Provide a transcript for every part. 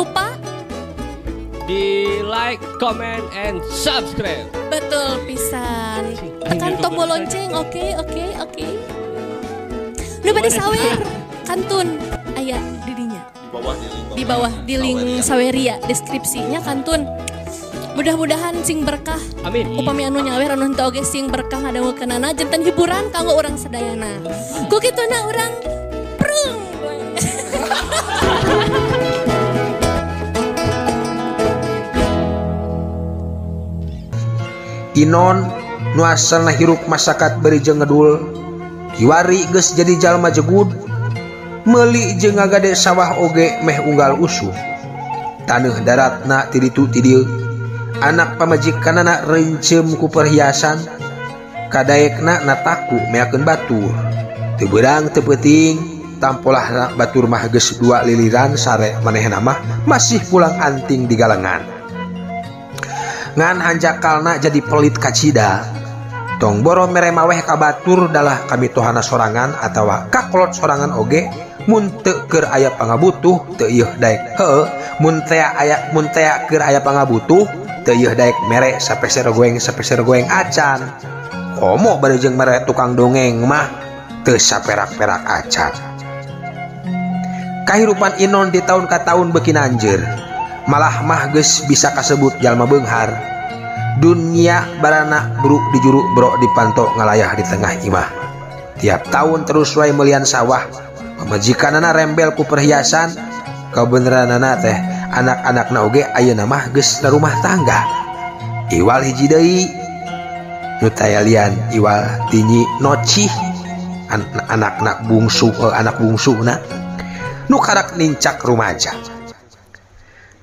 lupa di like, comment, and subscribe. Betul pisan. Tekan tombol lonceng, oke. Nu bade sawer kantun aya di dinya. Di bawah di link Saweria deskripsinya kantun. Mudah-mudahan sing berkah. Amin. Upami anu nyawer anu henteu oge sing berkah ngadangukeunana janten hiburan kanggo urang sadayana. Ku kituna urang prung. Inon nu asalna hirup masakat bari jeung ngedul kiwari geus jadi jalma jegud meuli jeung ngagade sawah oge meh unggal usum taneuh daratna ti ditu ti dieu anak pamajikanana reunceum ku perhiasan kadaekna nataku meakeun batur teu beurang teu peuting tampolahna batur mah geus dua liliran sare manehna mah masih pulang anting di galengan ngan hanjakalna jadi pelit kacida tong boro mere maweh ka batur dalah kami tohana sorangan atawa kakolot sorangan oge mun teu keur aya pangabutuh teu ieuh daek heueuh mun tea keur aya pangabutuh teu ieuh daek mere sapeser goeng acan komo bari jeung mere tukang dongeng mah teu saperak-perak acan. Kahirupan Inon di tahun ka tahun beuki nanjeur malah mah geus bisa kasebut jalma beunghar. Dunia barana bruk di juru brok dipanto ngalayah di tengah imah. Tiap tahun terus wae melian sawah. Pamajikanana rembel ku perhiasan. Kabeneranana teh anak-anakna oge ayeuna mah geus rumah tangga. Iwal hiji deui nu tayalian iwal tinyi nocih anakna bungsu anak bungsuna nu karak nincak rumaja.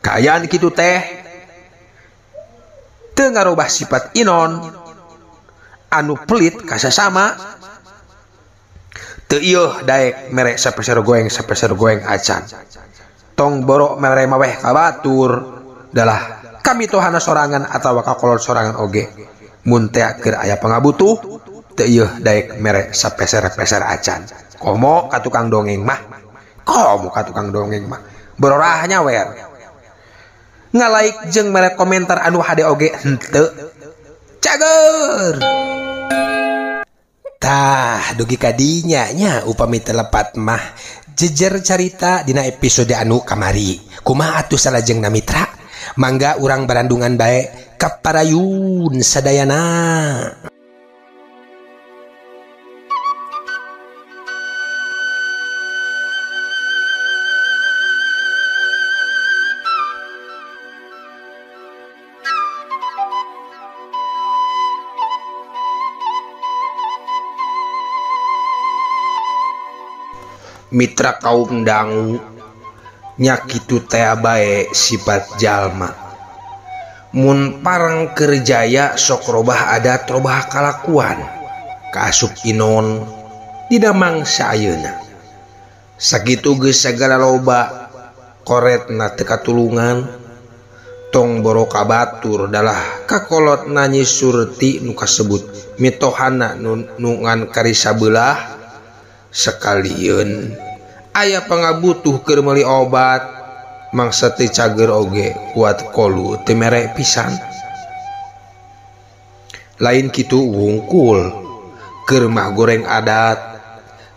Kaayaan kitu teh teu ngarobah sifat Inon anu pelit kasasama teu ieuh daek mere sapeser goeng acan tong borok mere maweh ka batur dalah kami tohana sorangan atawa kakolot sorangan oge mun teh keur aya pangabutuh teu ieuh daek mere sapeser-peser acan komo ka tukang dongeng mah bororah nyawer ngalaik jeung mere komentar anu hade oge henteu cager. Tah dugi kadinya nya upami telepat mah jejer carita dina episode anu kamari kumaha atuh salajengna mitra mangga urang barandungan bae kaparayun sadayana. Mitra kaum dangu nya kitu teh bae sifat jalma mun parang keur jaya sok robah adat robah kalakuan kaasup Inon dina mangsa ayeuna sakitu geus sagala loba koretna teu katulungan tong boro ka batur dalah kakolotna Nyi Surti nu kasebut mitohana nu ngan kari sabelah sakalieun aya pangabutuh keur meuli obat mangsa teu cager oge kuat kolu teu mere pisan lain kitu wungkul keur mah goreng adat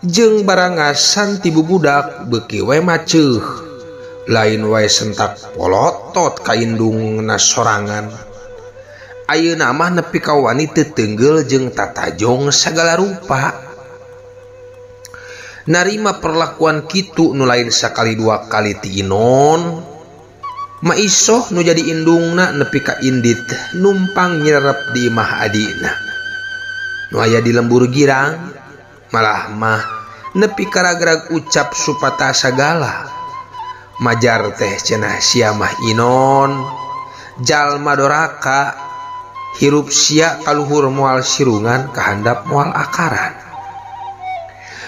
jeung barangasan ti bubudak beuki we maceuh lain wae sentak polotot ka indungna sorangan ayeuna mah nepi ka wani teu teunggel jeung tatajong sagala rupa. Narima perlakuan kitu nu lain sakali dua kali ti Inon maisoh nu jadi indungna nepi ka indit numpang nyerep di imah adina nu aya di lembur girang malah mah nepi karagrag ucap supata sagala majar teh cenah sia mah Inon jalma doraka hirup sia kaluhur moal sirungan kahandap moal akaran.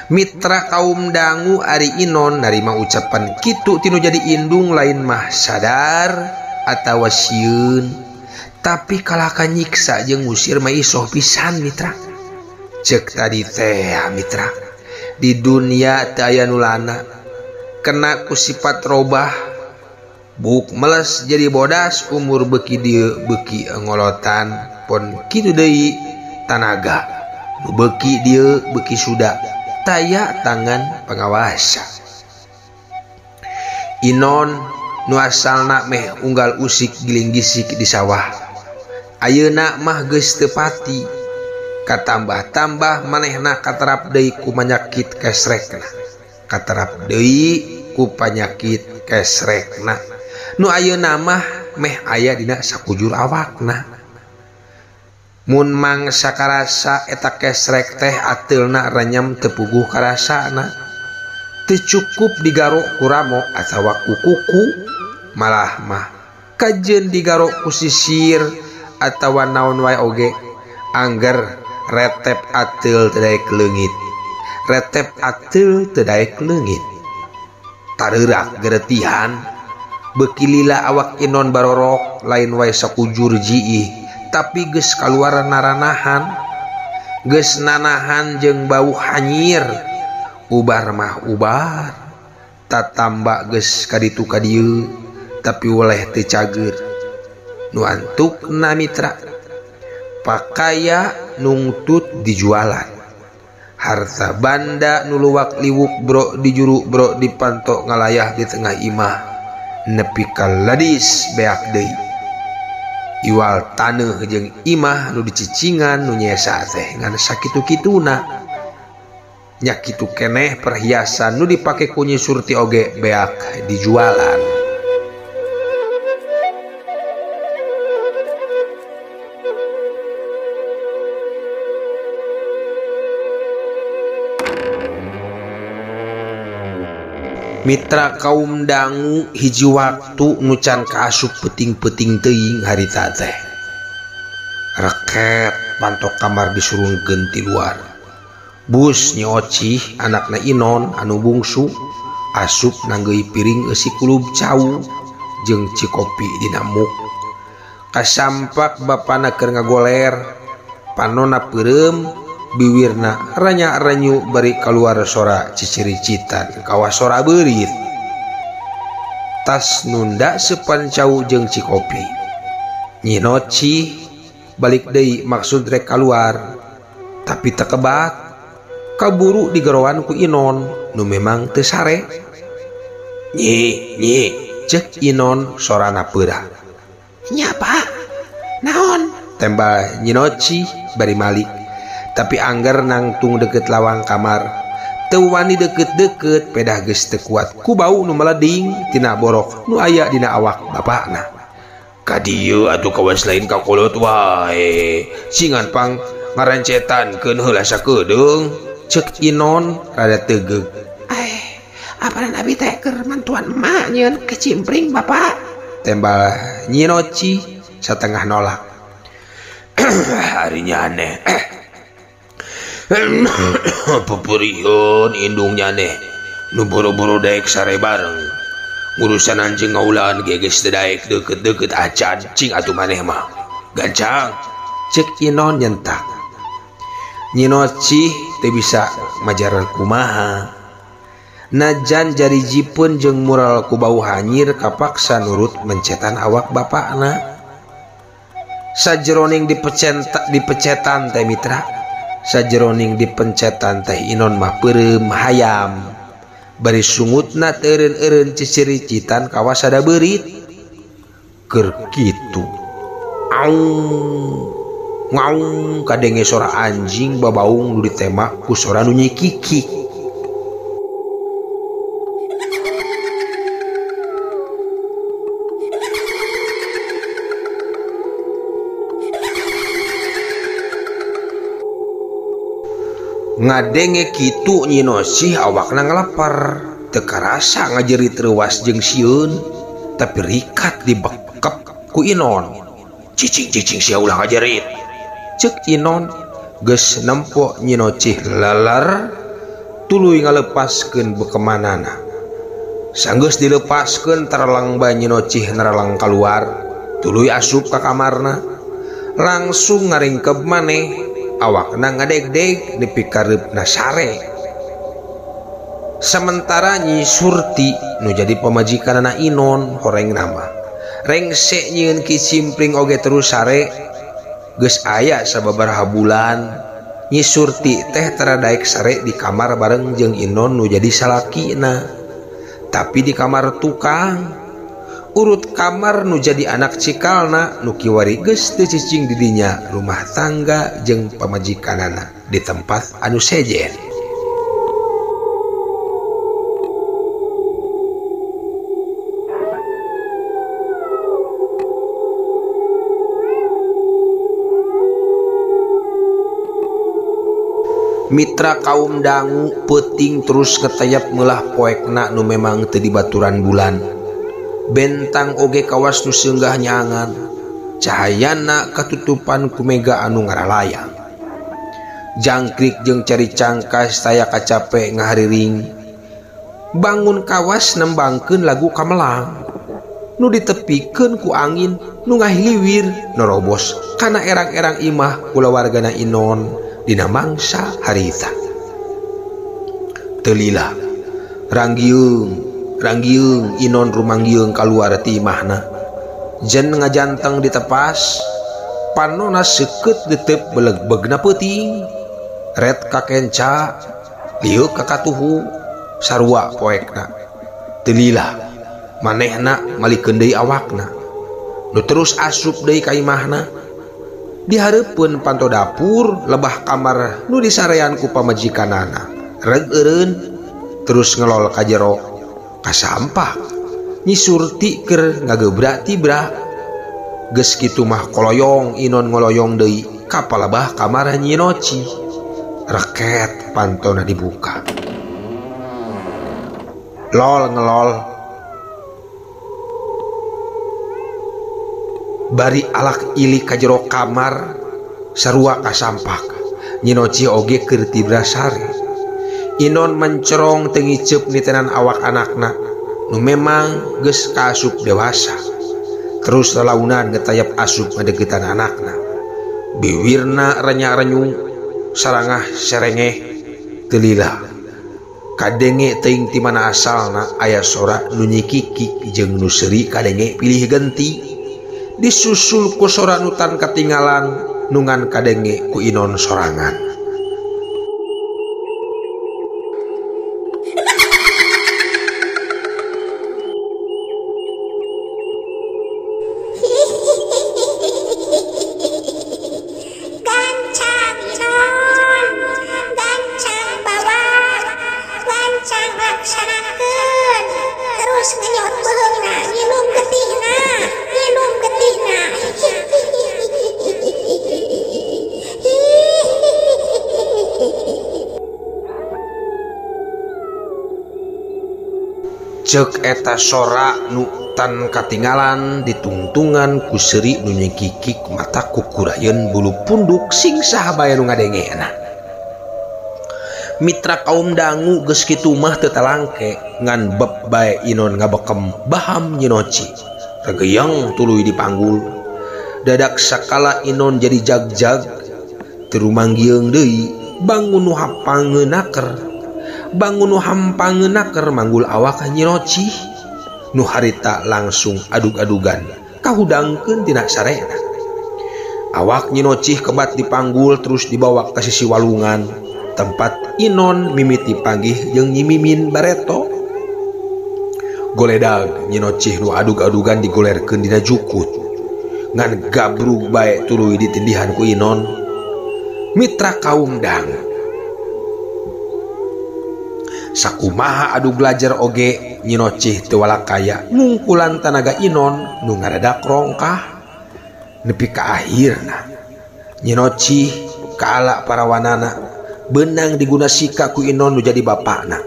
Mitra kaum dangu ari Inon narima ucapan kitu tinu jadi indung lain mah sadar atawa sieun tapi kalahka nyiksa jeung ngusir mah isoh pisan mitra. Cek tadi teh mitra di dunia teu aya nu lana kena ku sifat robah Buk meles jadi bodas umur beki dieu beki ngolotan pon kitu deui tanaga nu beki dieu beki suda taya tangan pengawasa. Inon nu asalna meh unggal usik giling gisik di sawah ayeuna mah geus teu pati katambah-tambah manehna katerap deui ku panyakit kesrekna katerap deui ku panyakit kesrekna nu ayeuna mah meh aya dina sakujur awakna. Mun mangsa karasa eta kesrek teh ateulna renyem teu puguh karasana teu cukup digaro ku ramo atawa ku kuku malah mah kajeun digaro ku sisir atawa naon wae oge angger retep ateul teu daek leungit retep ateul teu daek leungit tareurak geretihan beuki lila awak Inon barorok lain wae sakujur jiih tapi geus kaluar naranahan geus nanahan jeung bau hanyir ubar mah ubar tatamba geus kaditu ka dieu tapi weleh teu cager nu antukna mitra pakaya nungtut dijualan harta banda nu luwak liwuk bro di juru bro dipantok ngalayah di tengah imah nepi ka ladis beak deui iwal taneuh jeung imah nu dicicingan nu nyesa teh ngan sakitu-kituna nya kitu keneh perhiasan nu dipake ku Nyi Surti oge beak dijualan. Mitra kaum dangu hiji waktu nu can kaasup peuting-peuting teuing harita teh. Reket pantok kamar disurungkeun ti luar. Bus Nyi Ocih anakna Inon anu bungsu asup nanggeui piring eusi kulub cau jeung cikopi dina muk. Kasampak bapana keur ngagoler, panona peureum, biwirna ranya-ranyu bari kaluar sora ciciricitan kawas sora beurit. Tas nunda sepan cau jeung cikopi. Nyi Ocih balik deui maksud rek kaluar, tapi tekebat kaburu digeroan ku Inon nu memang teu sare. Nyi, nyi, cek Inon sorana peurah. Nya Pak, naon? Tembal Nyi Ocih bari malik. Tapi angger nangtung deket lawang kamar teu wani deket-deket pedah geus teu kuat ku bau nu meleding tina borok nu aya dina awak bapakna. Ka dieu atuh kawas lain ka kolot wae singan pang ngarencetankeun heula sakedeung cek Inon rada tegeug. Apanan abi teh keur mantuan emak nyieun kecimpring bapak tembal Nyi Ocih satengah nolak. Harinya aneh. Peperiun indungnya neh nu boro-boro daek sare bareng ngurusan anjing ngaulaan geges teu daek deukeut-deukeut acan cing atuh maneh mah gancang cek Inon nyentak. Nyi Ocih teu bisa majaran kumaha najan jari jipeun jeung mural ku bau hanyir kapaksa nurut mencetan awak bapakna. Sajeroning dipecetan teh mitra sajeroning dipencetan teh Inon mah peureum hayam bari sungutna teureun-eureun ciciricitan kawas sada beurit keur kitu aung ngaung kadenge sora anjing babaung nu ditema ku sora nu nyikiki. Ngadenge kitu Nyi Ocih awakna ngalapar teu karasa ngajerit reuwas jeung sieun tapi rikat dibekep ku Inon. Cicing-cicing sia ulah ngajerit cek Inon. Geus nempo Nyi Ocih lalar tuluy ngalepaskeun bekemanana. Sanggeus dilepaskeun taralang bae Nyi Ocih naralang kaluar tuluy asup ka kamarna langsung ngaringkeb maneh awakna ngadegdeg nepi ka reupna sare. Sementara Nyi Surti nu jadi pamajikanana Inon horeng nama. Rengse nyieun kicimpring oge terus sare. Geus aya sababaraha bulan Nyi Surti teh tara daek sare di kamar bareng jeung Inon nu jadi salakina. Tapi di kamar tukang urut kamar nu jadi anak cikalna nu kiwari geus teu cicing di dinya rumah tangga jeung pamajikanana di tempat anu sejen. Mitra kaum dangu peuting terus ketayap meulah poekna nu memang teu dibaturan bulan. Bentang oge kawas nu seunggah nyangan, cahayana katutupan ku mega anu ngaralayang. Jangkrik jeung cari cangkas taya kacape ngahariring. Bangun kawas nembangkeun lagu kamelang nu ditepikeun ku angin nu ngahiliwir norobos kana erang-erang imah kulawargana Inon dina mangsa harita. Teu lila ranggiung ranggiung Inon rumanggiung kaluar ti imahna. Jen ngajanteng ditepas, panona seukeut detep belegbegna peuting. Ret kakenca, liuk kakatuhu, sarua poekna. Teu lila manehna malikeun deui awakna. Nu terus asup deui ka imahna. Dihareupeun panto dapur lebah kamar nu disarean ku pamajikanana. Reg eureun terus ngelol ka jero kasampak. Nyi Surti keur ngagebrak tibra. Geus kitu mah koloyong Inon ngoloyong deui ka palebah kamar Nyi Noci. Reket pantona dibuka. Lol ngelol. Bari alak ilik ka jero kamar sarua kasampak. Nyi Noci oge keur tibra sare. Inon mencerong teu ngiceup nitenan awak anakna nu memang geus kaasup dewasa. Terus lalaunan ngetayap asup ngadeukeutan anakna. Biwirna renya-renyu, sarangah serengeh teu lila. Kadenge teuing ti mana asalna aya sora nu nyikikik jeung nu seuri kadenge pilih genti. Disusul ku sora nu tan katinggalan nungan kadenge ku Inon sorangan. Gancang Inon, gancang bawa, gancang laksanakeun. Terus ngenyot beuheungna, nginum getihna, nginum getihna. Ceuk eta sora nu tan katinggalan ditungtungan ku seuri nu nyekikik mata kukurayeun bulu punduk sing saha bae nu ngadengena. Mitra kaum dangu geus kitu mah teu talangke ngan beb bae Inon ngabekem baham Nyi Noci. Regeyang tuluy dipanggul. Dadak sakala Inon jadi jag-jag teu rumanggieung deui bangun nu hampangeunaker. Bangun nu hampangeunaker manggul awak Nyi Noci. Nu harita langsung adug-adugan kahudangkeun tina sarena. Awak Nyi Noci kebat dipanggul terus dibawa ka sisi walungan tempat Inon mimiti panggih jeung Nyi Mimin bareto. Goledag Nyi Noci nu adug-adugan digolerkeun dina jukut. Ngan gabrug bae tuluy ditindihan ku Inon. Mitra kaum dangu sakumaha adu belajar oge Nyi Nocih teu walakaya ngungkulan tanaga Inon nu ngaradak rongkah nepi ka akhirna. Nyi Nocih kaala parawanana benang diguna sika ku Inon nu jadi bapakna.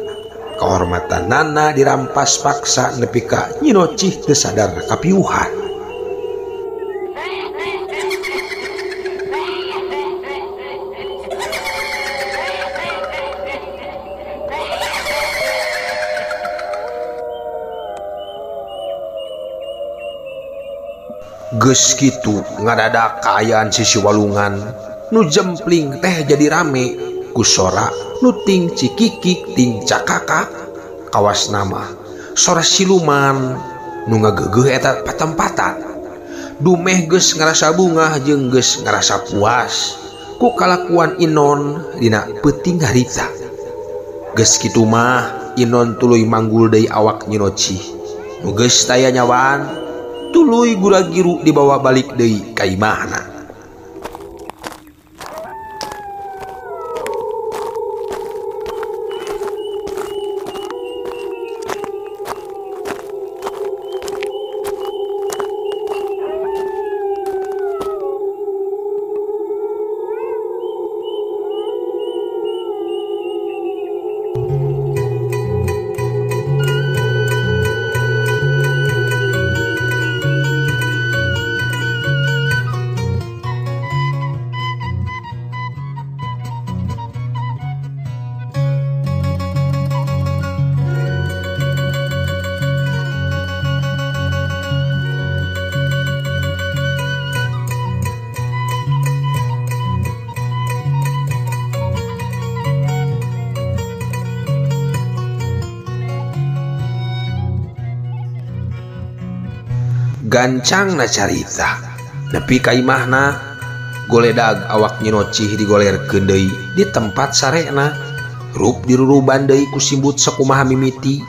Kehormatanana dirampas paksa nepi ka Nyi Nocih teu sadar kapiuhan. Geus kitu ngadadak kaayaan sisi walungan nu jempling teh jadi rame ku sora nu ting cikikik ting cakakak. Kawas nama sora siluman nu ngagegeuh eta patempatan. Dumeh geus ngarasa bungah jeung geus ngarasa puas ku kalakuan Inon dina peuting harita. Geus kitu mah Inon tuluy manggul deui awak Nyi Nocih. Nu geus taya nyawaan tuluy gura-giru dibawa balik deui ka imahna. Gancang na carita nepi ka imahna goledag awak Nyi Nocih digolerkeun deui di tempat sarekna rup diruruban deui ku simbut sakumaha mimiti.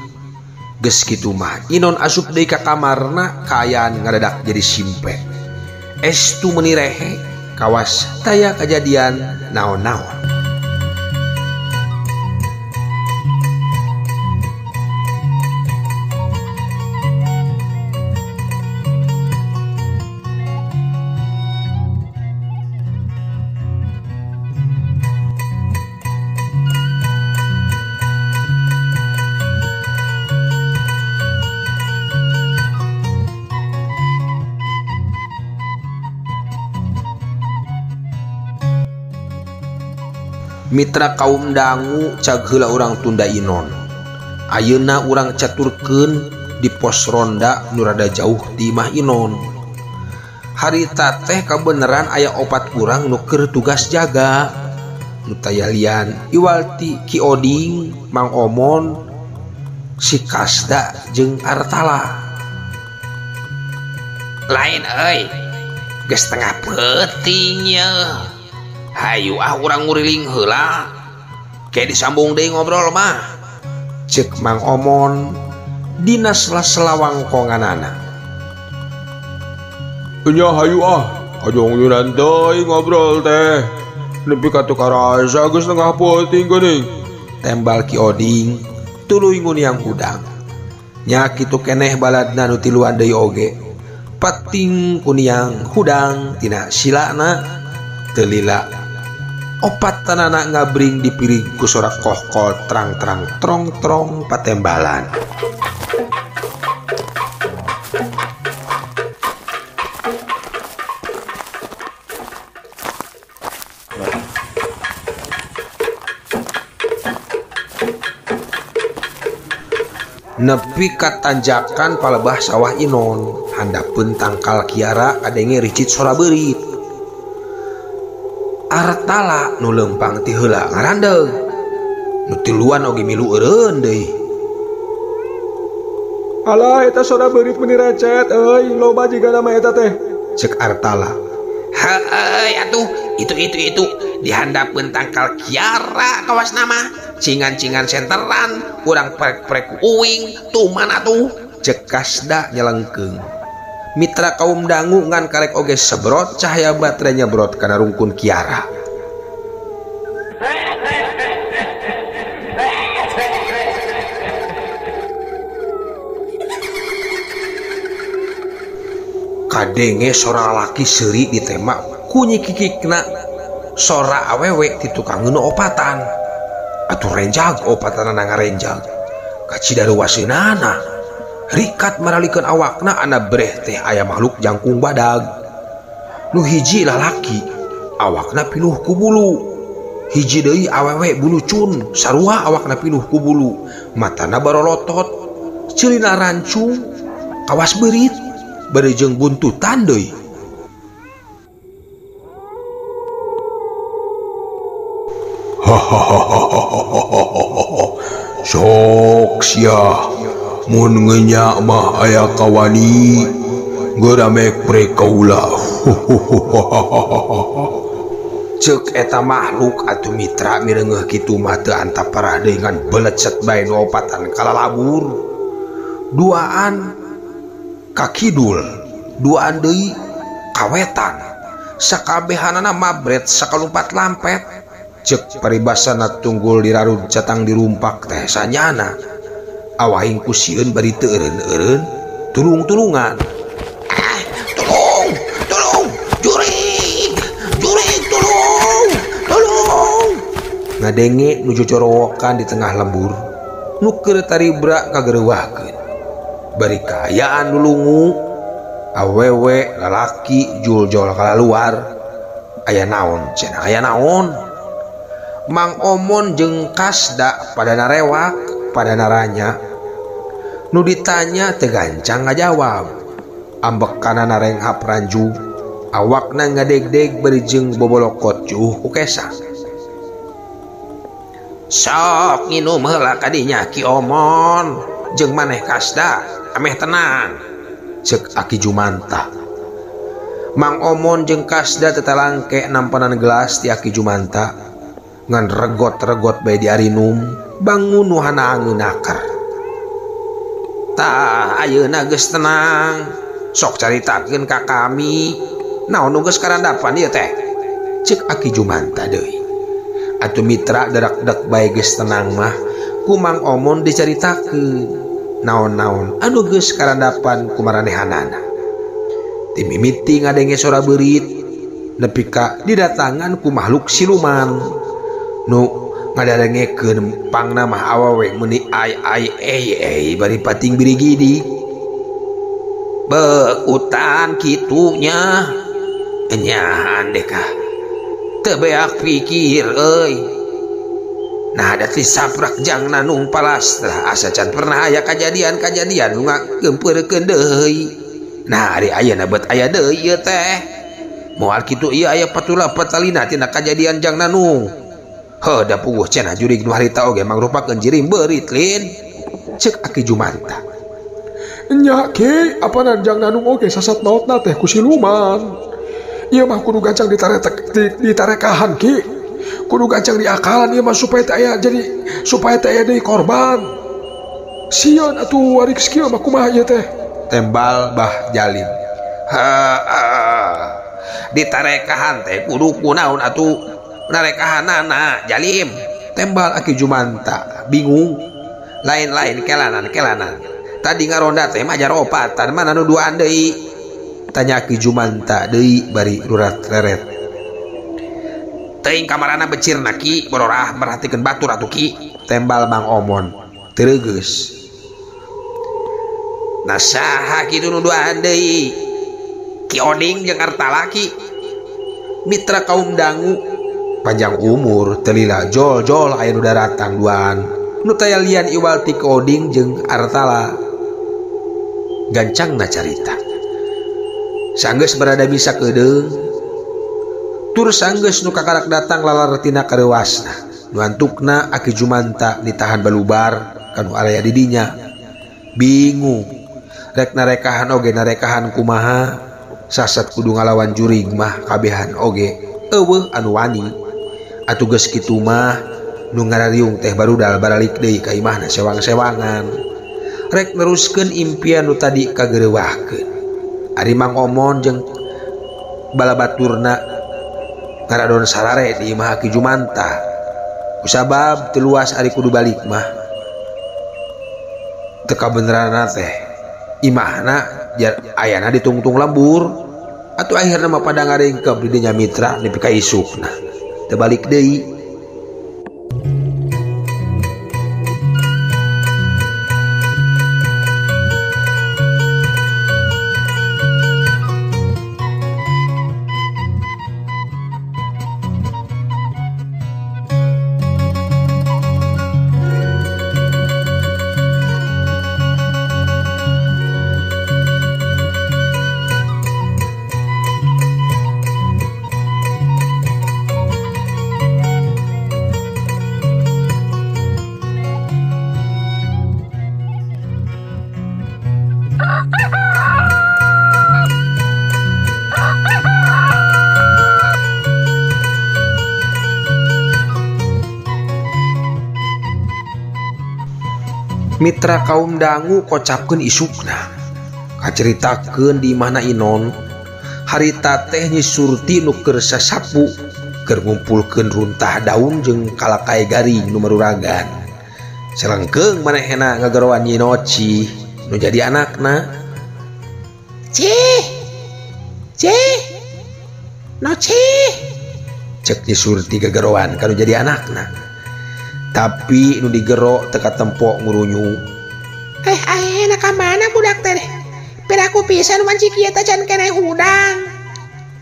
Geus kitu mah Inon asup deui ka kamarna kaayaan ngadadak jadi simpe. Estu meuni rehe kawas taya kajadian naon-naon. Mitra kaum dangu cag heula urang tunda Inon. Ayeuna urang caturkeun di pos ronda nu rada jauh ti imah Inon. Harita teh kabeneran aya opat urang nu keur tugas jaga. Nu taya lian iwal ti Ki Oding, Mang Omon, si Kasda jeung Artala. Lain euy, geus tengah peuting ye. Hayu ah urang nguriling heula. Ke disambung deui ngobrol mah. Ceuk Mang Omon dina sela-sela wangkonganana. Nya hayu ah, ajong yuran deui ngobrol teh. Nepi ka teu karasa geus tengah peuting geuning. Tembal Ki Oding tuluy nguniang hudang. Nya kitu keneh baladna nu tiluan deui oge. Pating kuniang hudang tina silana teu lila. Opat tanana ngabring dipiring ku sora kohkol trang-trang trong-trong patembalan. Nepi ka tanjakan palebah sawah Inon, handapeun tangkal kiara kadenge ricit sora beurit. Artala nu leumpang ti heula ngarandeug. Nu tiluan oge milu eureun deui. Alah eta sora beurit meuni recet euy, loba jigana mah eta teh. Ceuk Artala. Heueuy atuh, itu dihandapeun tangkal kiara kawas nama. Cingan-cingan senteran, urang prek-prek uing, tuman atuh. Ceuk Kasda nyelengkeung. Mitra kaum dangu ngan karek oge sebrot cahaya baterai nyebrot kana rungkun kiara. Kadenge sora laki seuri ditembak kunyi kikikna sora awewe ti tukang nu opatan. Atuh renjag opatanana ngarenjag. Kacida ruwaseunana. Rikat maralikeun awakna ana breh teh aya makhluk jangkung badag. Nu hiji lalaki awakna pinuh ku bulu. Hiji deui awewe bulucun sarua awakna pinuh ku bulu. Matana barolotot, ceulina rancung, kawas beurit, bari jeung buntutan deui. Sok sia mun ngenya mah aya kawani geura mekprek kaula. Ceuk eta makhluk atuh mitra mireungeuh kitu mah teu antap parah deui ngan belecet bae nu opatan kalalabur. Duaan ka kidul, duaan deui ka wetan. Sakabehanana mabret sakalumpat lampet. Ceuk paribasana tunggul dirarud catang dirumpak teh sanyana. Awahing ku sieun bari teu eureun-eureun tulung-tulungan. Tolong, tolong, jurig, jurig, tolong, tolong. Ngadenge nu cocorowokan di tengah lembur, nu keur taribra kagereuwahkeun. Bari kaayaan lulungu, awewe lalaki juljol kalaluar. Aya naon cenah, aya naon. Mang Omon jeung Kasda pada narewak, pada naranya. Nu ditanya teu gancang ngajawab. Ambekana narenghap ranjug, awakna ngadegdeg bari jeung bobolokot juh ku kesa. Sok nginum heula ka dinya Ki Omon jeung maneh Kasda, ameh tenang. Ceuk Aki Jumanta. Mang Omon jeung Kasda tetalangke nampanan gelas ti Aki Jumanta. Ngan regot-regot bae diarinum, bangun nu hana angeunaker. Tah ayeuna geus tenang. Sok caritakeun ka kami naon nu geus karandapan ieu teh. Ceuk Aki Jumanta deui. Atuh mitra darak-dak bae geus tenang mah ku Mang Omon dicaritakeun naon-naon anu geus karandapan ku maranehanana. Ti mimiti ngadenge sora beurit nepi ka didatangan ku makhluk siluman nu ngadadengekeun pangna mah awewe meuni ai ai ei ei bari pating birigidi. Beukutan kitunya enyahan deh kah teu beak pikir euy. Nah da ti saprak jang nanung palastra asa can pernah aya kajadian-kajadian nu ngagempeurekeun deui. Nah ari ayeuna bet aya deui ieu teh. Moal kitu ieu aya patula patalina tina kajadian jang nanung. Heuh da puguh cenah jurig nu harita oge mangrupakeun jirim beurit lin. Ceuk Aki Jumanta. Nya Ki, apanan jang nanung oge sasat maotna teh ku siluman. Ieu mah kudu gancang ditarekahan Ki. Kudu gancang diakalan ieu mah supaya teu aya jadi supaya teu aya deui korban. Sieun atuh warik kieu mah kumaha ieu teh? Tembal Bah Jalim. Heeh. Ditarekahan teh kudu kunaon atuh narekahanana Jalim. Tembal Aki Jumanta bingung. Lain-lain kelanan-kelanan. Tadi ngaronda teh majar opatan mana nu duaan deui? Tanya Aki Jumanta deui bari rurat reret. Teuing kamarana becirna Ki, bororah merhatikeun batur atuh Ki. Tembal Mang Omon tereugeus. Nah saha kitu nu duaan deui? Ki Oding jeung Artala Ki. Mitra kaum dangu panjang umur telila jol-jol aya nu daratang duaan. Nu taya lian iwal ti Ki Oding jeung Artala. Gancangna carita. Sanggeus berada bisa kedeung. Tur sanggeus nu kakarak datang lalaretina kareuwasna. Nu antukna Aki Jumanta ditahan balubar kanu area didinya. Bingung. Rek narekahan oge narekahan kumaha. Sasat kudu ngalawan jurig mah kabehan oge eueuh anu wani. Atuh geus kitu mah nu ngarariung teh barudal baralik deui ka imahna sewang-sewangan. Rek neruskeun impian nu tadi kagereuwahkeun. Ari Mang Omon jeung balabaturna ngaradon sarare di imah Aki Jumanta. Kusabab teu luas ari kudu balik mah. Teu kabeneranna teh imahna ayana ditungtung lembur. Atuh akhirna mah pada ngaringkep di dinya mitra nepi ka isukna. Teu balik deui. Mitra kaum dangu kocapkeun isukna. Kaceritakeun di imahna Inon. Harita teh Nyi Surti nu keur sasapu keur ngumpulkeun runtah daun jeung kalakai garing nu maruragan. Selengkeung manehna ngageroan Nyi Noci nu jadi anakna. Cih. Cih. Noci. Cek Nyi Surti gageroan ka nu jadi anakna. Tapi nu digero teu katempo ngurunyu. Eh ayeuna ka mana budak teh? Piraku pisan wanci kieu tacan keneh hudang.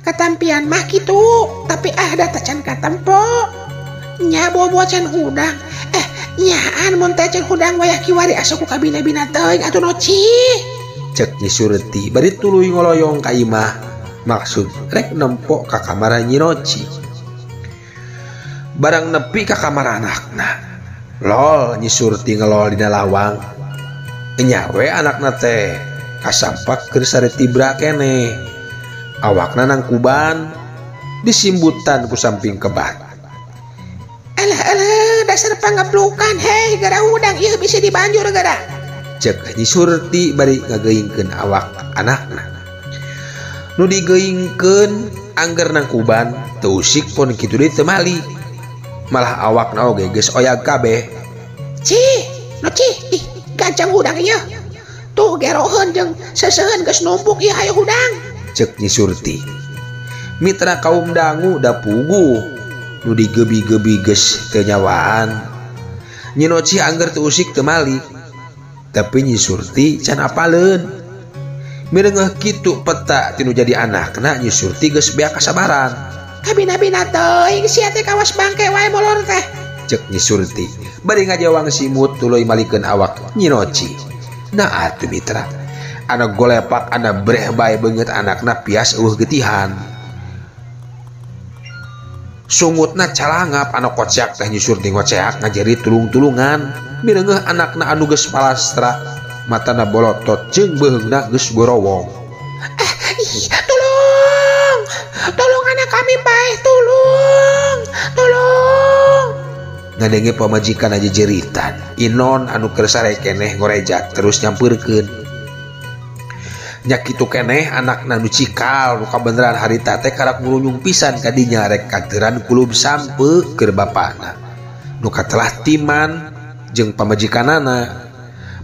Katampian mah kitu, tapi ah da tacan katempo. Nya bobo can hudang. Eh nyaan mun teh can hudang wayah kiwari asa ku kabina-bina teuing atuh Noci. Cek Nyi Surti bari tuluy ngoloyong ka imah. Maksud rek nempo ka kamar Nyi Noci. Barang nepi ka kamar anakna. Lol Nyi Surti ngelol dina lawang. Enya we anakna teh kasampak keur sare tibra keneh. Awakna nangkuban disimbutan ku samping kebat. Alah alah dasar pangablukan hei gara hudang ieu bisa dibanjur gara. Cek Nyi Surti bari ngageuingkeun awak anakna. Nu digeuingkeun angger nangkuban teu usik pon kitu deui teu mali. Malah awakna oge geus oyag kabeh. Cih, Noci, ih gancang hudang ieu. Tuh geroheun jeung seseuheun geus numpuk ieu hayo hudang. Cek Nyi Surti. Mitra kaum dangu da puguh nu digebi-gebi geus teu nyawaan. Nyi Noci angger teu usik teu malik. Tapi Nyi Surti can apaleun. Mireungeuh kitu peta tinu jadi anakna Nyi Surti geus beak kasabaran. Kabina-bina teuing sia teh kawas bangke wae molor teh. Cek Nyi Surti bari ngajawang simut tuluy malikeun awak Nyi Noci. Nah atuh mitra, anak golepak anak breh bae beungeut anakna pias eueuh getihan. Sungutna calangap anu kocak teh Nyi Surti ngoceak ngajeri tulung-tulungan. Mireungeuh anakna anu geus palastra, matana bolotot jeung beuheungna geus gorowong. Ih, tolong. Tolong anak kami bae, tolong. Tolong. Ngadenge pamajikan aja jeritan. Inon anu keur sare keneh ngorejat terus nyampeurkeun. Nya kitu keneh anakna nu cikal nu kabeneran harita teh karak ngurunyung pisan ka dinya rek kanteran kulub sampe keur bapana. Nu katelah timan jeung pamajikanana.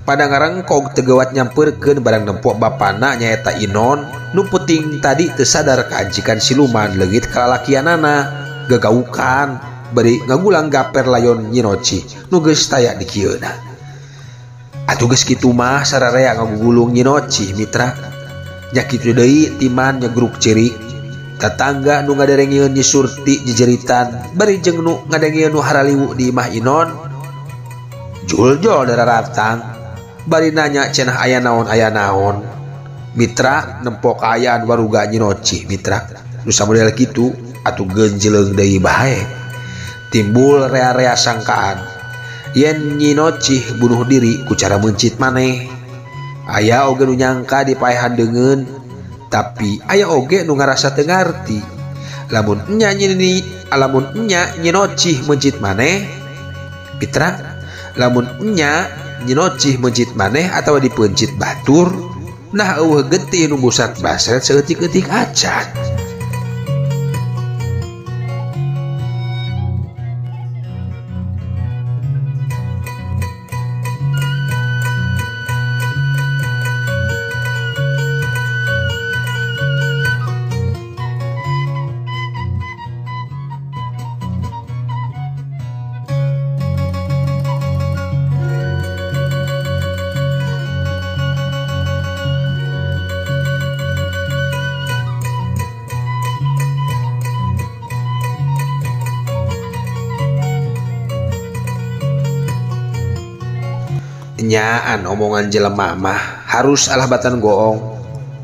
Pada ngarengkog teu geuwat nyampeurkeun barang nempo bapana nyaeta Inon nu peuting tadi teu sadar kaancikan siluman leungit kalalakianana gagaukan bari ngagulang gaper layon Nyi Noci nu geus taya di kieuna. Atuh geus kitu mah sararea ngagugulung Nyi Noci mitra. Nya kitu deui timan nyegruk ceurik. Tatangga nu ngaderengieun Nyi Surti jejeritan bari jeung nu ngadengieun nu haraliwu di imah Inon. Juljol dararatang bari nanya cenah aya naon aya naon. Mitra nempo kaayaan waruga Nyi Noci mitra. Nu samodel kitu atuh genjeleung deui bae. Timbul rea-rea sangkaan yen Nyi Noci bunuh diri ku cara meuncit maneh. Aya oge nu nyangka dipaehan deungeun, tapi aya oge nu ngarasa teu ngarti. Lamun nya Nyi Noci meuncit maneh, mitra, lamun nya Nyi Noci meuncit maneh atawa dipeuncit batur, nah eueuh getih nu busat basret saeutik-eutik acan. Nyaan omongan jelema mah harus alah batan goong.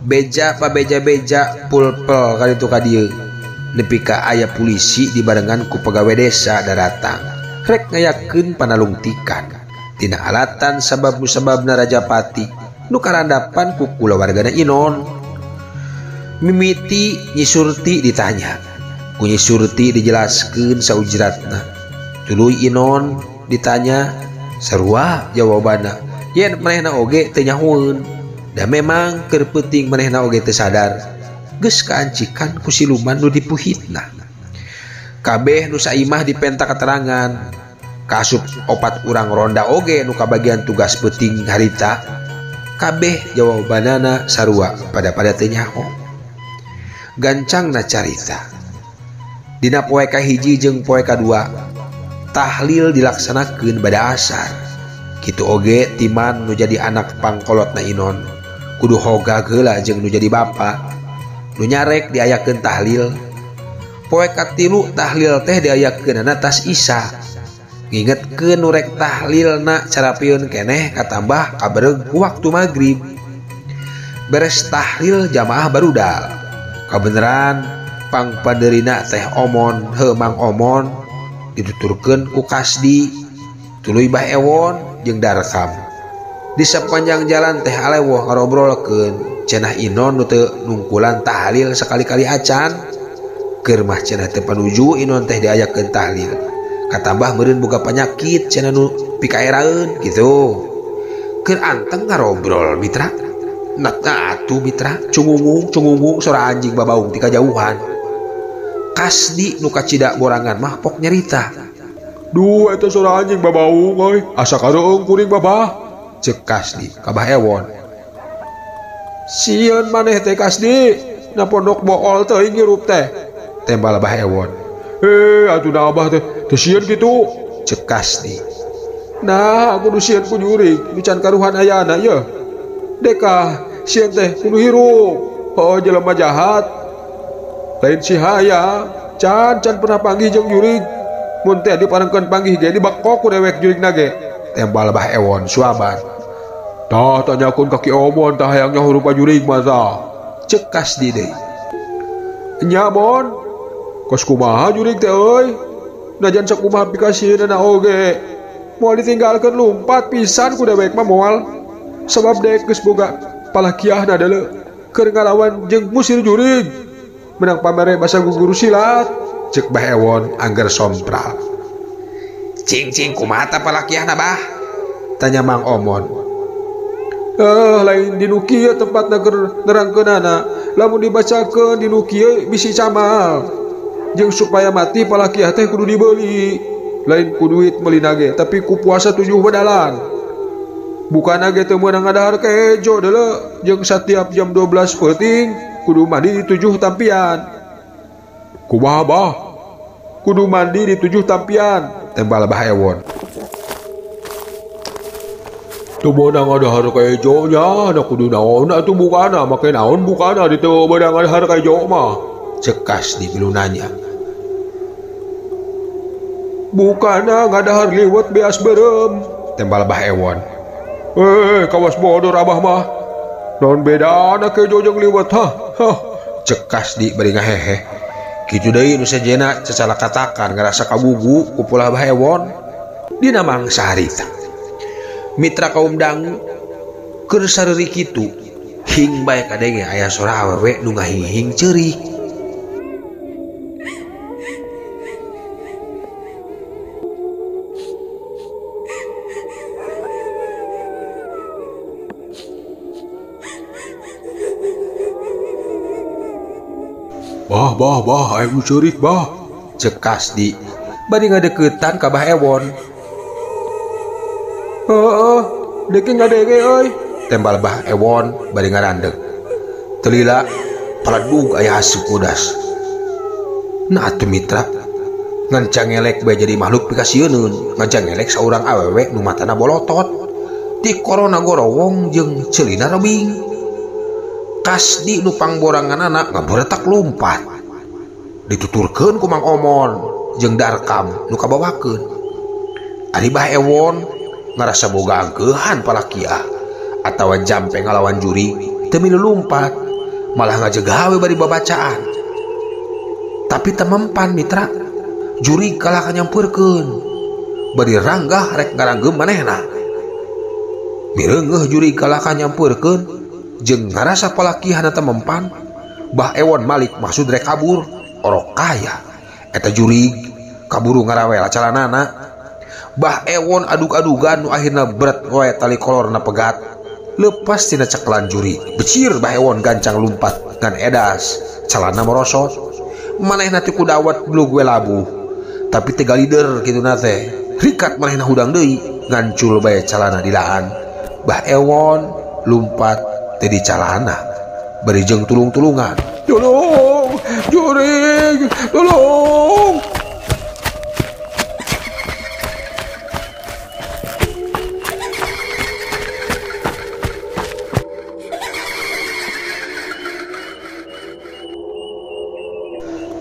Beja pa beja-beja pulpel kaditu ka dieu. Nepi ka aya polisi dibarengan ku pegawai desa daratang. Rek ngayakeun panalungtikan. Tina alatan sabab musababna Rajapati nu karandapan ku kulawargana Inon. Mimiti Nyi Surti ditanya. Ku Nyi Surti dijelaskeun saujratna. Tuluy Inon ditanya, sarua jawabanna Yen manehna oge teu nyahoeun. Da memang keur peuting manehna oge teu sadar. Geus kaancikan ku siluman nu dipuhitna. Kabeh nu saimah dipenta keterangan. Kasup opat urang ronda oge nu kabagian tugas peuting harita. Kabeh jawabanana sarua pada teu nyaho. Gancangna carita. Dina poe kahiji jeung poe kadua tahlil dilaksanakeun bada asar. Kitu oge Timan nu jadi anak pangkolotna Inon kudu hoga heula jeung nu jadi bapa. Nu nyarek diayakeun tahlil. Poe katilu tahlil teh diayakeunana tas Isa. Ngingetkeun nu rek tahlilna carapieun keneh katambah kabereg ku waktu magrib. Beres tahlil jamaah barudal. Kabeneran pangpandeurina teh Omon heuh Mang Omon dituturkeun ku Kasdi tuluy Bah Ewon jeung Darkam. Di sepanjang jalan teh alewoh ngarobrolkeun cenah Inon nu teu nungkulan tahlil sakali-kali acan. Keur mah cenah teu panuju Inon teh diayakeun tahlil. Katambah meureun boga panyakit cenah nu pikaeraeun kitu. Keur anteng ngarobrol mitra. Nah atuh mitra cungungung sora anjing babaung ti kajauhan. Kasdi nu kacida borangan mah pok nyerita. Duh eta sora anjing babaung euy, asa kareung kuring babah. Ceuk Kasdi ka Bah Ewon. Sieun maneh teh Kasdi, na pondok bool teuing hirup teh. Tembal Bah Ewon. Atuh da abah teh teu sieun kitu. Ceuk Kasdi. Nah, aku nu sieun ku jurig, nu can karuhan ayana yeuh. Deka sieun teh kudu hirup. Heuh jelema jahat. Lain si haya, can pernah panggih jeung jurig. Mun teh diparengkeun panggih ge dibekok ku dewek jurig nage. Tembal Bah Ewon suaban. Tah tanyakeun ka Ki Omon tah hayang nyaho rupa jurig mah tah. Ceuk Kasdi deui. Nya Mon, kos kumaha jurig teh euy? Najan sakumaha pikasieunana oge. Moal ditinggalkeun lumpat pisan ku dewek mah moal. Sabab dek geus boga palakiahna deuleu keur ngalawan jeung musir jurig. Menang pamere basa guru silat. Ceuk Bah Ewon angger sompral. Cing-cing kumaha ta palakiahna bah? Tanya Mang Omon. Lain di nu kieu tempatna keur nerangkeunana. Lamun dibacakeun di nu kieu bisi camal. Jeung supaya mati palakiah teh kudu dibeuli. Lain ku duit meulina ge, tapi ku puasa 7 bedalan. Bukana ge teu meunang ngadahar kejo deuleu. Jeung satiap jam 12 peuting kudu mandi di 7 tampian. Kumaha bah? Kudu mandi di 7 tampian. Tembal Bah Ewon. Teu meunang ngadahar kejo nya, da kudu naon atuh bukana, make naon bukana di teu meunang ngadahar kejo mah. Ceuk Kasdi milu nanya. Bukana ngadahar liwet beas beureum. Tembal Bah Ewon. Kawas bodor abah mah. Naon bedana kejo jeung liwet hah? Hah. Ceuk Kasdi bari ngahehe. Kitu deui nu sejenna cecala katakan ngarasa kagugu ku polah Bah Ewon. Dina mangsa harita. Mitra kaum dangu keur sareuri kitu hing bae kadenge aya sora awewe nu ngahing-hing ceurik. Bah bah bah aya nu ceurik bah. Ceuk Kasdi bari ngadeukeutan ka Bah Ewon. Heeh, deke ngadenge euy. Tembal Bah Ewon bari ngarandeg. Teu lila paledug aya asup udas. Nah atuh mitra, ngan cangelek bae jadi makhluk pikasieuneun, ngacangelek saurang awewe nu matana bolotot. Di korona gorowong jeung ceulina rebing. Kasdi nu pangboranganana ngaboretak lumpat. Dituturkeun ku Mang Omon jeung Darkam nu kabawakeun. Ari Bah Ewon ngarasa boga angkeuhan palakiah atawa jampe ngalawan juri teu milu lumpat, malah ngajegawe bari babacaan. Tapi temempan mitra, juri kalah kanyampeurkeun. Bari ranggah rek ngaranggeum manehna. Mireungeuh juri kalah kanyampeurkeun jeung ngarasa palakihana temempan, Bah Ewon malik maksud rek kabur, orok kaya. Eta jurig kaburu ngarawel calanana. Bah Ewon adug-adugan nu akhirna berat wae tali kolorna pegat. Lepas tina ceklan jurig, becir Bah Ewon gancang lumpat ngan edas, calana merosot. Manehna teh kudawat belug we labuh. Tapi teu galider kituna teh. Rikat manehna hudang deui, ngancul bae calana dilaan. Bah Ewon lumpat teh di calana. Bari jeung tulung-tulungan. Tolong, jurig, tolong.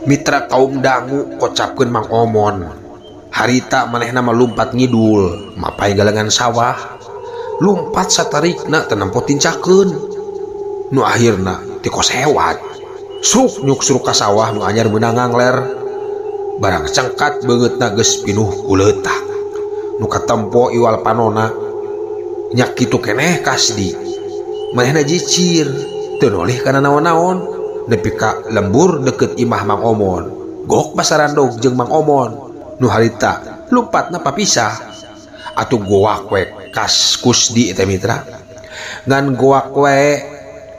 Mitra kaum dangu kocapkeun Mang Omon. Harita manehna mah lumpat ngidul, mapai galengan sawah. Lumpat satarikna teu nempo tincakeun. Nu akhirna ti kosewat. Sruk nyuk sruk ka sawah nu anyar meunang ngangler. Barang cengkat beungeutna geus pinuh ku leutak. Nu katempo iwal panona. Nya kitu keneh Kasdi. Manehna jicir, teu nolih kana naon-naon. Nepi ka lembur deket imah Mang Omon. Gok basarandog jeung Mang Omon. Nu harita lumpatna papisah. Atuh goak we kas Kusdi teh mitra. Ngan goak we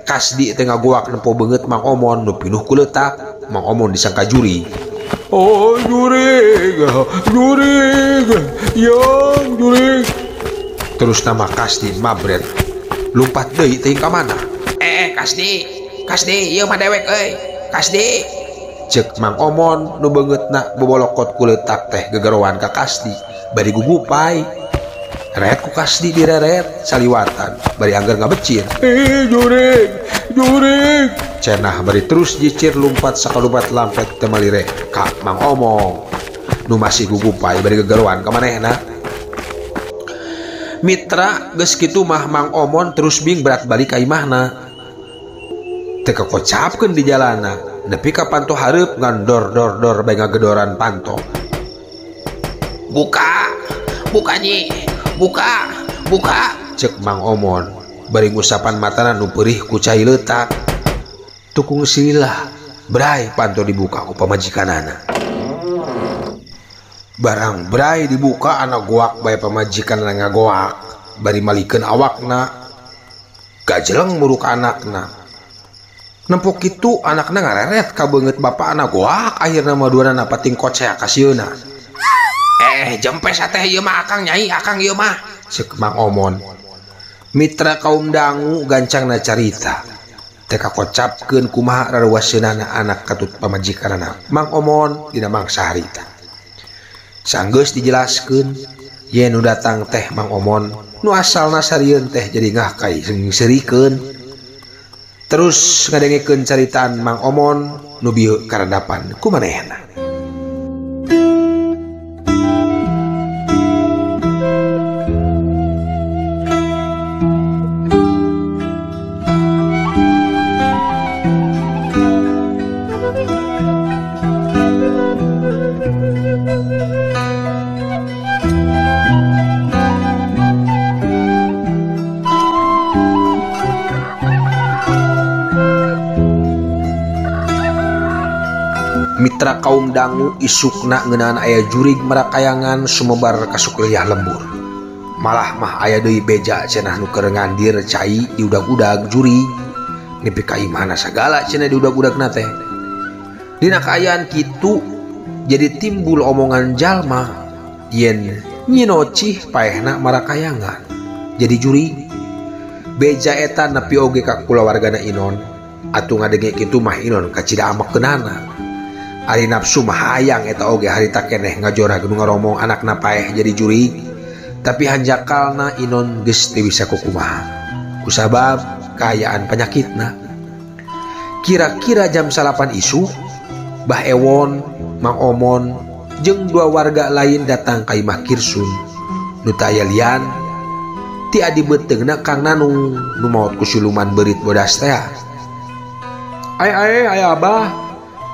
Kasdi teh ngagoak nempo beungeut Mang Omon nu pinuh ku leutak. Mang Omon disangka juri. Oh jurig, jurig, yang jurig. Terus nama Kasdi mabret. Lumpat deui teuing ka mana? Kasdi. Kasdi, ieu mah dewek euy. Kasdi. Ceuk Mang Omon nu beungeutna bobolokot ku leutak teh gegeroan ka Kasdi, bari gugupai. Reret ku Kasdi direret saliwatan, bari angger ngabecir. Jurig, jurig. Cenah bari terus jicir lumpat sakalubat lampet teu malire ka Mang Omong. Nu masih gugupai bari gegeroan ka manehna. Mitra geus kitu mah Mang Omon terus bing berat balik ka imahna. Teu kakocapkeun di jalana, nepi ka panto hareup ngan dor dor dor bae ngagedoran panto. Buka, buka nyi, buka, buka, ceuk Mang Omon bari ngusapan matana nu peurih ku cai leutak. Tukung silah, bray panto dibuka ku pamajikanana. Barang bray dibuka anak goak bae pamajikanana ngagoak, bari malikeun awakna. Gajeleng muruk anakna. Nempok kitu anakna ngareret ka beungeut bapa anak goak akhirna mah duanana pating kocea ka sieuna. Jempes teh ieu mah akang nyai, akang ieu mah, ceuk Mang Omon. Mitra kaum dangu gancangna carita. Teh kakocapkeun kumaha raruaseunana anak katut pamajikanana Mang Omon dina mangsa harita. Sanggeus dijelaskeun yen nu datang teh Mang Omon nu asalna sarieun teh jadi ngahkai seungseurikeun. Terus ngadengekeun caritaan Mang Omon nu bieu karandapan ku manehna. Mitra kaum dangu isukna ngeunaan aya jurig marakayangan sumebar ka sukuliyah lembur. Malah mah aya deui beja cenah nu keur ngandir cai di udag-udag jurig. Nepi ka imahna sagala cenah di udag-udagna teh. Dina kaayaan kitu jadi timbul omongan jalma yen Nyi Nocih paehna marakayangan jadi jurig. Beja eta nepi oge ka kulawargana Inon. Atuh ngadenge kitu mah Inon kacida amekeunana. Ari nafsu mah hayang eta oge harita keneh ngajorag nu ngaromong anakna paeh jadi jurig. Tapi hanjakalna Inon geus teu bisa kukumaha kusabab kaayaan panyakitna. Kira-kira jam 9 isuk Bah Ewon, Mang Omon jeung dua warga lain datang ka imah Kirsun. Nu teu aya lian ti adi beuteungna Kang Nanung nu maot ku siluman beurit bodas teh. Ai ai ai abah.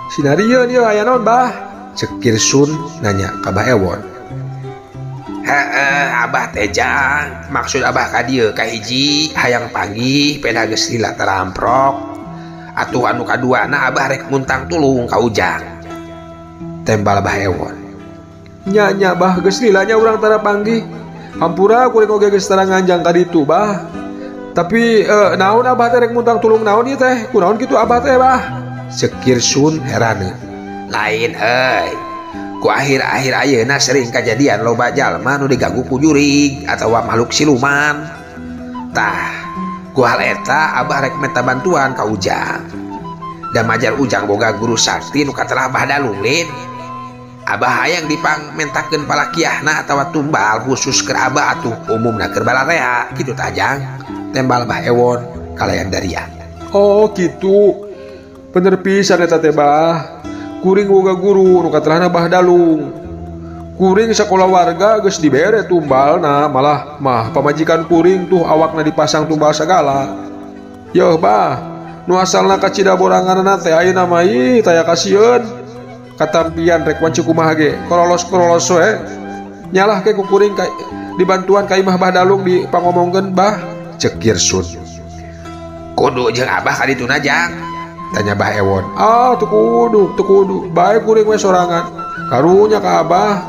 Sinarieun ieu aya naon bah? Ceuk Kirsun nanya ka Bah Ewon. Heeh, abah teh jang. Maksud abah ka dieu kahiji hayang panggih peda geus lila taramprok. Atuh anu kaduana abah rek muntang tulung ka Ujang. Tembal Bah Ewon. Nya nya bah geus lila nya urang tara panggih. Hampura kuring oge geus tara nganjang ka ditu bah. Tapi naon abah teh rek muntang tulung naon ieu teh? Kunaon kitu abah teh bah? Ceuk Kirsun heraneun. Lain euy. Ku akhir-akhir ayeuna sering kajadian loba jalma nu diganggu ku jurig atawa makhluk siluman. Tah, ku hal eta abah rek minta bantuan ka Ujang. Da majar Ujang boga guru sakti nu katelah Bah Dalung lin. Abah hayang dipang mentakeun palakiahna atawa tumbal khusus keur abah atuh umumna keur balarea kitu tah Jang. Tembal Bah Ewon kalayan daria. Oh kitu. Bener pisan eta teh bah. Kuring boga guru nu katelahna Bah Dalung. Kuring sakola warga geus dibere tumbalna, malah mah pamajikan kuring tuh awakna dipasang tumbal sagala. Yeuh bah, nu asalna kacida boranganna teh ayeuna mah ih taya kasieun. Katampian rek wanci kumaha ge, korolos-korolos we. Nyalah ke ku kuring ka, dibantuan ka imah Bah Dalung dipangomongkeun bah. Ceuk Kirsun. Kudu jeung abah ka dituna Jang? Tanya Bah Ewon. Ah, teu kudu, teu kudu. Bae kuring we sorangan. Karunya ka abah.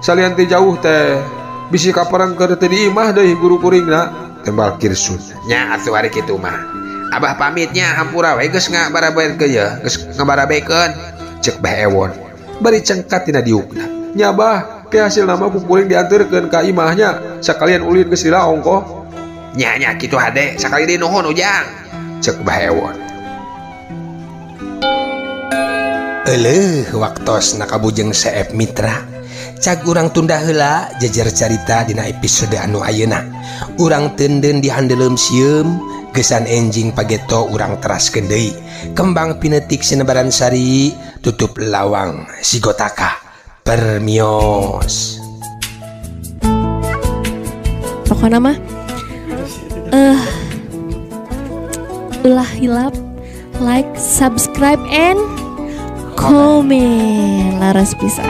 Salian ti jauh teh bisi kapereng keur teu di imah deui guru kuringna. Tembal Kirsun. Nya atuh ari kitu mah. Abah pamitnya hampura we geus ngabarabekeun ye, geus ngabarabekeun. Ceuk Bah Ewon. Bari cengkat tina diukna. Nya bah, ke hasilna mah ku kuring dianterkeun ka imahnya. Sakalian ulin geus lila ongkoh. Nya nya kitu hade, sakali deui nuhun Ujang. Ceuk Bah Ewon. Eleuh waktos nakabujeng CF Mitra. Cag urang tunda heula jejer carita dina episode anu ayeuna. Urang teunden di handeuleum sieum, gesan enjing pageto urang teraskeun deui. Kembang pinetik sinebaran sari, tutup lawang sigotaka. Permios. Pokona mah ulah hilap like, subscribe and komen. Laras pisan.